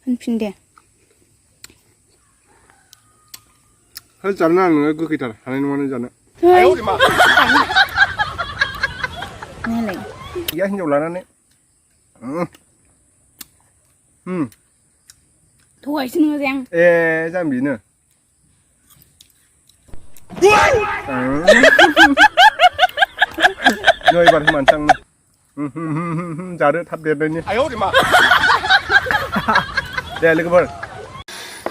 होनफिन दे whole जानो ना नोङो गोखैथार हानाय नङा नों जानो नालाय गैया हिन्जाव लानानै थगायसो नोङो जों ए जाम्बिनो नै एबार मानसांनो जादो थाब देरनायनि दे लोगोफोर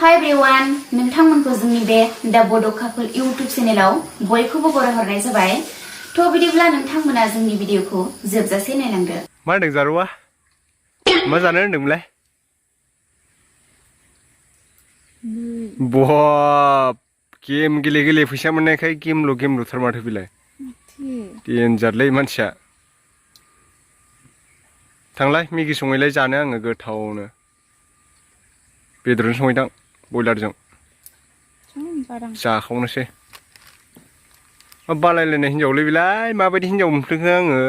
हाय एभ्रिवान नोंथांमोनखौ जोंनि बे दा बड' कापोल इउटुब चेनेलाव बयखौबो बरायहरनाय जाबाय थ' बिदिब्ला नोंथांमोना जोंनि भिडिअखौ जोबजासे नायलांदो मा होनदों जारुवा मा जानो होनदोंमोनलाय बहाब गेम गेले गेले फैसा मोननायखाय गेमलुथार माथो बिलाय देनजारलै मानसिया थांलाय मेगि संहैलाय जानो आङो गोथावनो बेदरजों संहैदां बयलारजों जाखावनोसै बालायलायनाय हिनजावलै बेलाय माबायदि हिनजाव मोनफ्लांखो आङो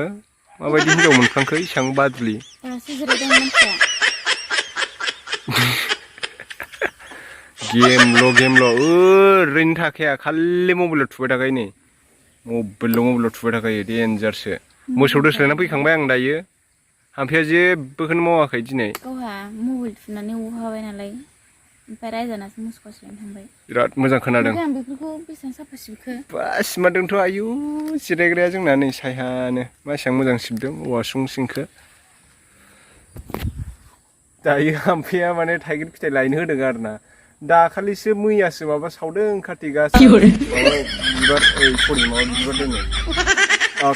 माबायदि हिनजाव मोनफ्लांखो इसां बादुलि गेमल' ओरैनो थाखाया खालि मबाइलाव थुबाय थाखायो नै मबाइलाव थुबाय थाखायो देनजारसो मोसौ दोस्लायना फैखांबाय आं दायो हाम्फेया जेबोखौनो मावाखै दिनै गावहा मबाइल थुनानै अहाबाय नालाय ओमफ्राय रायजानासो मोसौखौ लायनो थांबाय बिराद मोजां खोनादों आं बेफोरखौ बेसेबां साफा सिबखो बा सिमारदोंथ' आयु जिरायग्राया जोंना नै सायहानो मा एसेबां मोजां सिबदों औवासुं सिंखो दायो हाम्फेया माने थाइगिर फिथाइ लायनो होदों आरो ना दाखालिसो मैयासो माबा सावदों कार्तिक गासा बिबार सरि माबा बिबार दोनो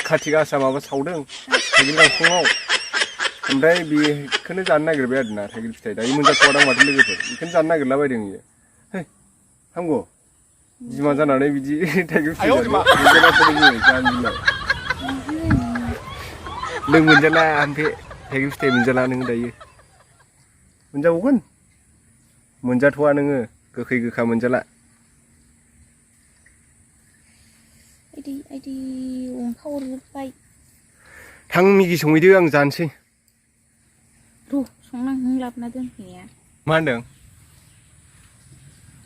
कार्तिक गासा माबा सावदों थाइगिर गांखंआव ओमफ्राय बेखौनो जानो नागिरबाय आरो ना थाइगिर फिथाइ दायो मोनजाथ'वादां माथो लोगोफोर बेखौनो जानो नागिरला बायदों इयो है हामगौ बिमा जानानै बिदि थाइगिर फिथाइ नों मोनजाला हाम्फे थाइगिर फिथाइ मोनजाला नों दायो मोनजाबावगोन मोनजाथ'वा नोङो गोखै गोखा मोनजाला आइदि अंखा हरजोब्बाय थां मेगि संहैदो आं जानोसै र' संना लाबोना दोनहैया मा होनदों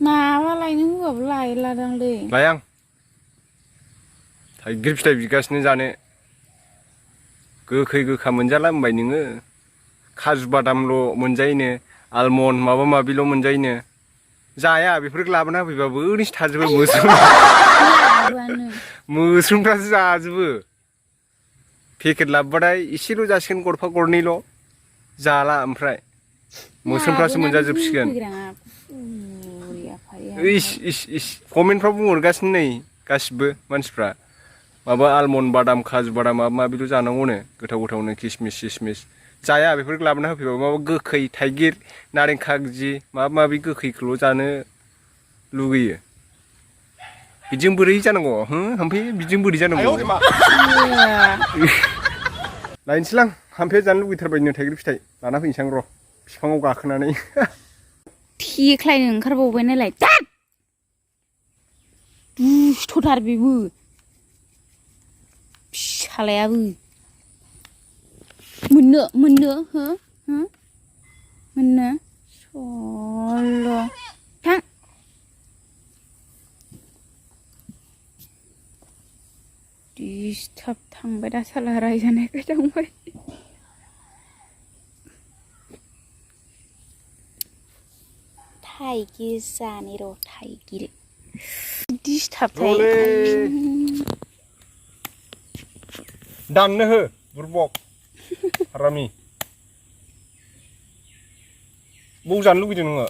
माबा लायनो होबाबो लायलादांलै लायां थाइगिर फिथाइ बिगासिनो जानो गोखै गोखा मोनजाला होनबाय नोङो काजु बादामल' मोनजायोनो आलमन्ड माबा माबिल' मोनजायोनो जाया बेफोरखौ लाबोना होफैबाबो ओरैनोसो थाजोबो मोस्रोमफ्रासो जाजोबो पेकेट लाबोबाथाय एसेल' जासिगोन गरफा गरनैल' जाला ओमफ्राय मोस्रोमफ्रासो मोनजाजोबसिगोन इस कमेन्टफ्राव बुंहरगासिनो नै गासिबो मानसिफ्रा माबा आलमन्ड बादाम काजु बादाम माबा माबिल' जानांगौनो गोथाव गोथावनो किसमिस सिसमिस जाया बेफोरखौ लाबोना होफैबाबो माबा गोखै थाइगिर नारें खागजि माबा माबि गोखैखौल' जानो लुगैयो बिदिजों बोरै जानांगौ हाम्फे बिदिजों बोरै जानांगौ लायनोसैलां हाम्फेया जानो लुगैथारबायनो थाइगिर फिथाइ लाना फैनोसै आं र' बिफाङाव गाखोनानै थेख्लायनो ओंखारबावबाय नालाय दुस्थ'थार बेबो फिसालायाबो मोननो हो मोननो सल' थां दिसटार्ब थांबाय दा साला रायजानायखाय थांबाय थाइगिर जानि र' थाइगिर दिसटार्ब थायो दाननो हो बुरबक हारामि बबाव जानो लुगैदों नोङो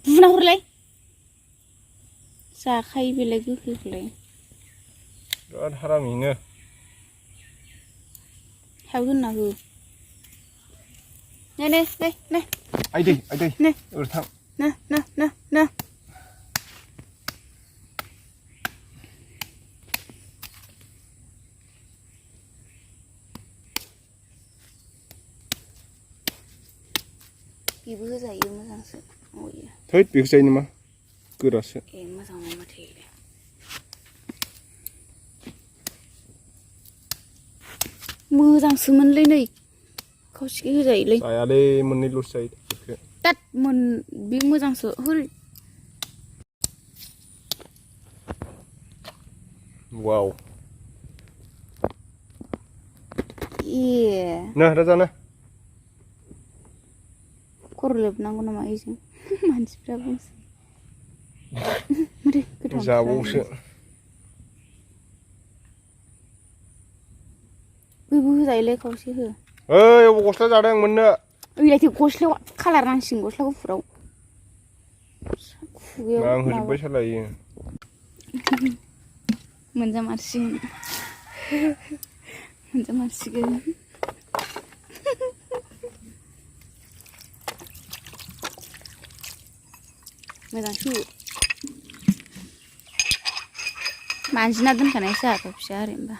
बुना हरलाय जाखायो बेलाय गोखैखौलाय बिराद हारामिनो हायाव दोनना हो नै आइदै ओरै थां ना बेबो होजायो मोजांसो थै बेखौ जायो नामा गोरासो ए मोजां नङा माथो मोजांसोमोनलै नै खावसे होजायोलै जायालै मोननैल'सो जायो गिदिरखौ तात मोन बे मोजांसो होल वाव ए ना राजाना खर' लोबनांगौ नामा इजों मानसिफ्रा बुंसै माथो गोथाव जाबावसो बैबो होजायोलै खावसे हो ओइ अबाव गस्ला जादों मोननो ओइलायथो गस्लायाव कालार नांसिगोन गस्ला गुफुराव खुगायाव आं होजोब्बाय सालायो मोनजामारसिगोन मोनजामारसिगोन मोजांसो मानजिना दोनखानायसो आहा फिसा ओरैनोबा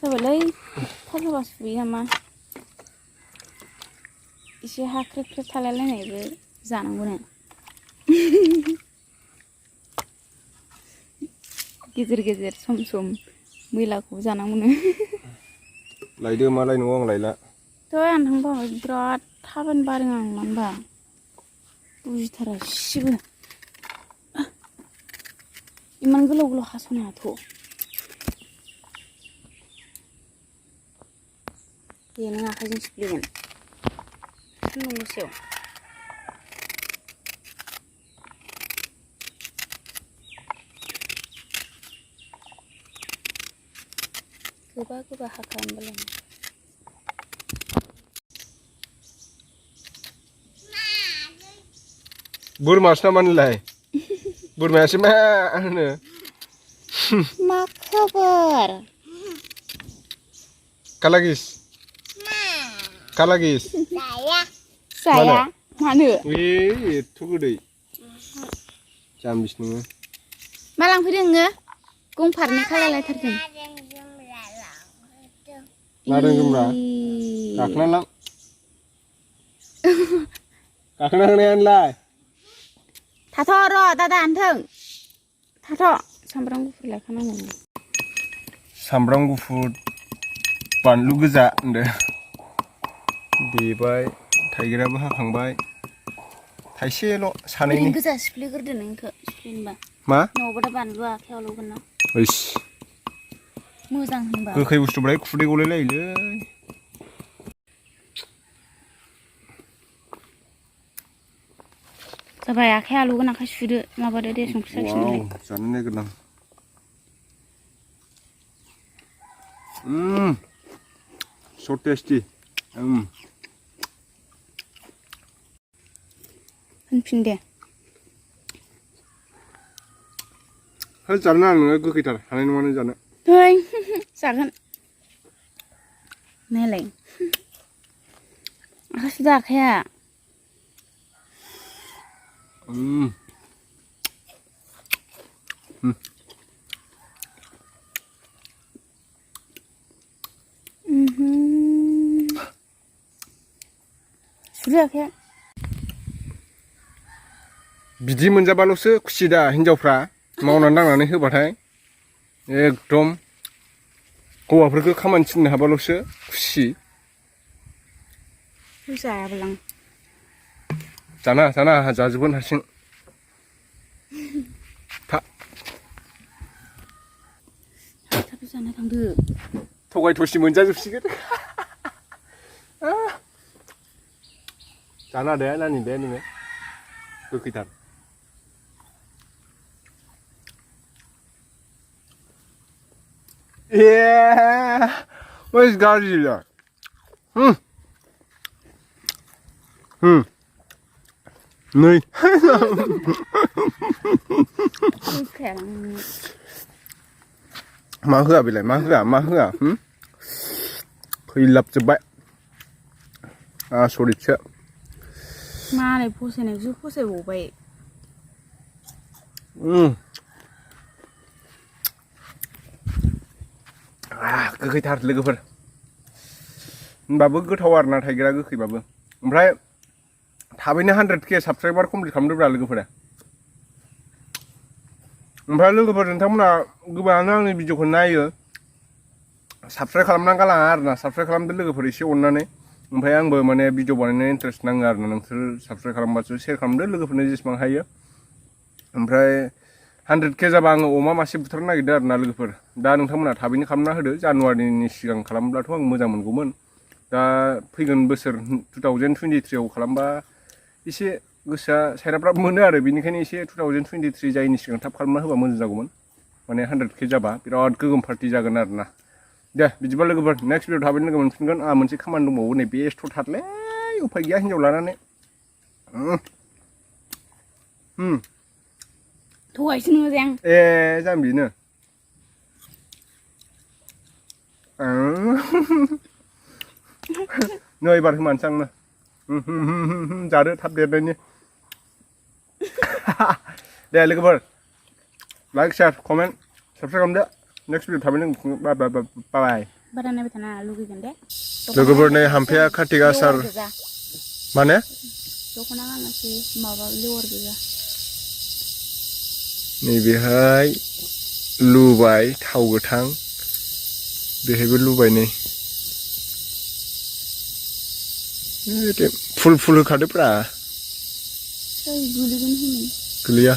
जाबायलै थाब होबा सुयो नामा एसे हा ख्रेब ख्रेब थालायलायनायबो जानांगौनो गेजेर गेजेर सम सम मैलाखौ जानांगौनो लायदो मा लायनांगौ आं लायला दहाय आं थांबा बिराद थाबायनो बादों आं मानो होनबा बुजिथारा इसेबो इमान गोलाव गोलाव हास'नो हाथ' दे नों आखाइजों सिफ्लेगोन सान्दुं गोसायाव गोबा गोबा हाखा होनबालाय बोरमासो नामा नोंलाय बोरमायासो मा होनो मा खबर कालागिस कालागिस जाया मानो एथ' गोदै जाम्बिस नोङो मा लांफैदों नोङो गं फारनै खालायलायथारदों नारें जुमब्रा गाखोना लां गाखोना होनायानोलाय थाथ' र' दादा आनथों थाथ' सामब्राम गुफुर लायखानांगौ सामब्राम गुफुर बानलु गोजा होनदो देबाय थाइगिराबो हाखांबाय थाइसेल' सानैनि ओरैनो गोजा सिफ्लेग्रोदो नोंखौ सिफ्लेनोबा मा नङाबा दा बानलुआ आखायाव लुगोन ना ओइस मोजां होनबा गोखै बुस्थुफ्राय खुदै गलाय लायोलै जाबाय आखाइ आलौगोन आखाइ सुदो माबादो दे संख्रि साखिनानै जानो नागिरदां so tasty होनफिन दे है जानो नाङा नोङो गोखैथार हानाय नङा नों जानो नै जागोन नायलाय आखाइ सुदो आखाइया सुदो आखाइया बिदि मोनजाबाल'सो खुसि दा हिनजावफ्रा मावनानै दांनानै होबाथाय एकदम हौवाफोरखौ खामानि थिननो हाबाल'सो खुसि जायाबोलां जाना आंहा जाजोबगोन हारसिं थाब जाना थांदो थगाय थसि मोनजाजोबसिगोन जाना दे नानि दे नोङो गोखैथार वैस गाज्रि नै मा होआ बेलाय मा होआ फैलाबजोब्बाय आसरितसो मालाय फसायनायखौसो फसायबावबाय गोखैथार लोगोफोर होनबाबो गोथाव आरोना थाइगिरा गोखैबाबो ओमफ्राय थाबैनो 100K साबसक्राइबार कमप्लिट खालामदोब्रा लोगोफोरा ओमफ्राय लोगोफोर नोंथांमोना गोबाङानो आंनि भिडिअखौ नायो साबस्क्राइब खालामनानै गालाङा आरोना साबस्क्राइब खालामदो लोगोफोर एसे अननानै ओमफ्राय आंबो माने भिडिअ बानायनो इन्टारेस्ट नाङो आरोना नोंसोर साबस्क्राइब खालामबासो शेयार खालामदो लोगोफोरनो जेसेबां हायो ओमफ्राय 100K जाबा आङो अमा मासे बुथारनो नागिरदों आरोना लोगोफोर दा नोंथांमोना थाबैनो खालामना होदो जानुवारिनि सिगां खालामब्लाथ' आं मोजां मोनगौमोन दा फैगोन बोसोर 2023 आव खालामबा एसे गोसोआ सायराफ्राबो मोनो आरो बेनिखायनो एसे 2023 जायैनि सिगां थाब खालामना होबा मोजां जागौमोन माने 100K जाबा बिराद गोगोम पार्टि जागोन आरोना दे बिदिबा लोगोफोर नेक्स्ट भिडिअ थाबैनो लोगो मोनफिनगोन आंहा मोनसे खामानि दंबावो नै बेस्थ' थारलै उफाय गैया हिन्जाव लानानै थगायसो मोजां ए जाम्बिनो नै एबार होमानोसै आंनो जादो थाब देरनायनि दे लोगोफोर लाइक शेयार कमेन्ट साबस्क्राइब खालामदो नेक्स्ट भिडिअ थाबैनो बाय बारा नायबाय थाना लुगैगोन दे लोगोफोर नै हाम्फेया कार्तिक आसार माने दख'ना गानासै माबा लेवार गोजा नैबेहाय लुबाय थाव गोथां बेहायबो लुबाय नै फुल होखादोब्रा गोलैगोन होनो गोलैया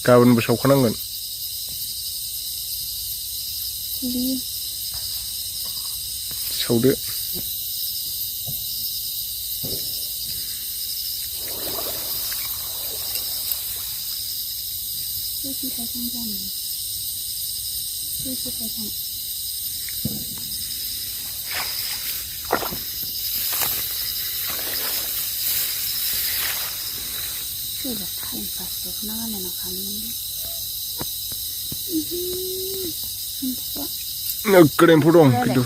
गाबोनबो सावखानांगोन गोलैयो सावदो नोगोद एम्फौ दं खिन्थु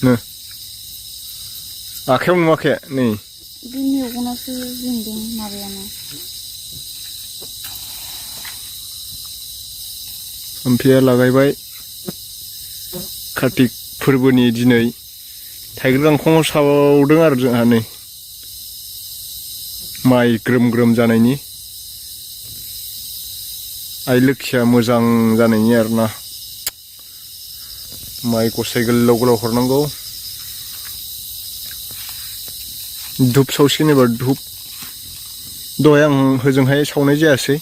नो आखायाव नुवाखै नै बे मेगनासो जोंदों माबायानो हाम्फेया लागायबाय कार्तिक फोरबोनि दिनै थाइगिर गांखंआव सावदों आरो जोंहा नै माइ ग्रोम ग्रोम जानायनि आइ लोखिया मोजां जानायनि आरोना माइ गसाय गोलाव गोलाव हरनांगौ धुप सावसिगोन एबार धुप दहाय आं होजोंहाय सावनाय जायासै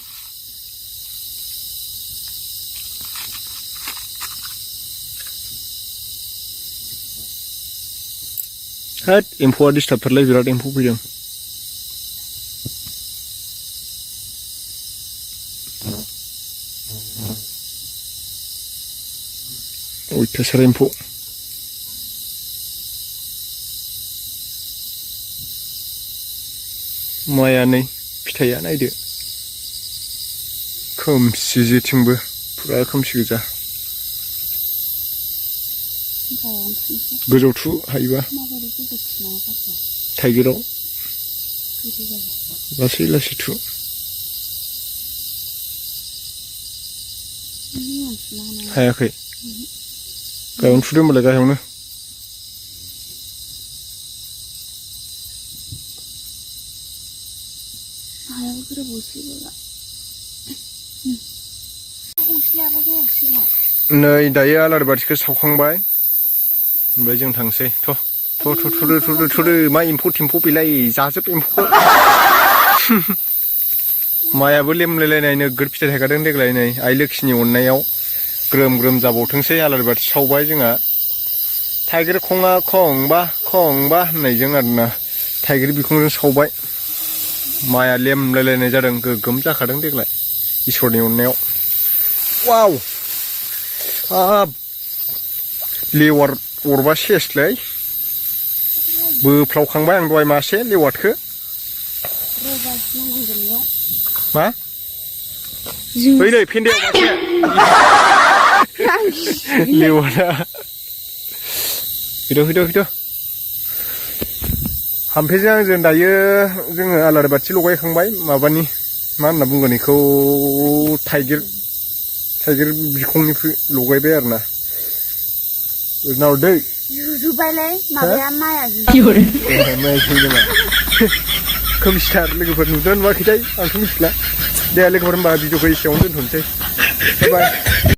होद एम्फौआ डिस्टार्बथारलै बिराद एम्फौ फैदों अयथासार एम्फौ माइआ नै फिथाइया नायदो खोमसि जेथिंबो फुरा खोमसि गोजा गोजौ थु हायोबा थाइगिराव लासै लासै थु हायाखै गाहायावनो थुदो होमबालाय गाहायावनो नै दायो आलारि बाथिखौ सावखांबाय ओमफ्राय जों थांसै थुदो मा एम्फौ थेम्फौ बेलाय जाजोब एम्फौखौ माइआबो लेमलायलायनाय नोगोद फिथाइ थायखादों देग्लाय नै आइ लोखिनि अननायाव ग्रोम ग्रोम जाबावथोंसै आलारि बाथि सावबाय जोंहा थाइगिर खङा खंबा होननायजों आरोना थाइगिर बिखंजों सावबाय माइआ लेमलायलायनाय जादों गोगोम जाखादों देग्लाय इसोरनि अननायाव वाव हाब लेवार अरबा सेसलै बोफ्लावखांबाय आं दहाय मासे लेवारखौ मा बै नै फेन्दायाव मासे लेवारा फैद' हाम्फेजों आंजों दायो जोङो आलारि बाथि लगायखांबाय माबानि मा होनना बुंगोन बेखौ थाइगिर बिखंनिफ्राय लगायबाय आरोना ओरैनो दै जुजुबायलाय माबाया माइआ खोमसिथार लोगोफोर नुदोंना नुवाखैथाय आंथ' मिथिला दे लोगोफोर होनबा भिडिअखौ एसेयावनो दोनथ'नोसै बाय बाय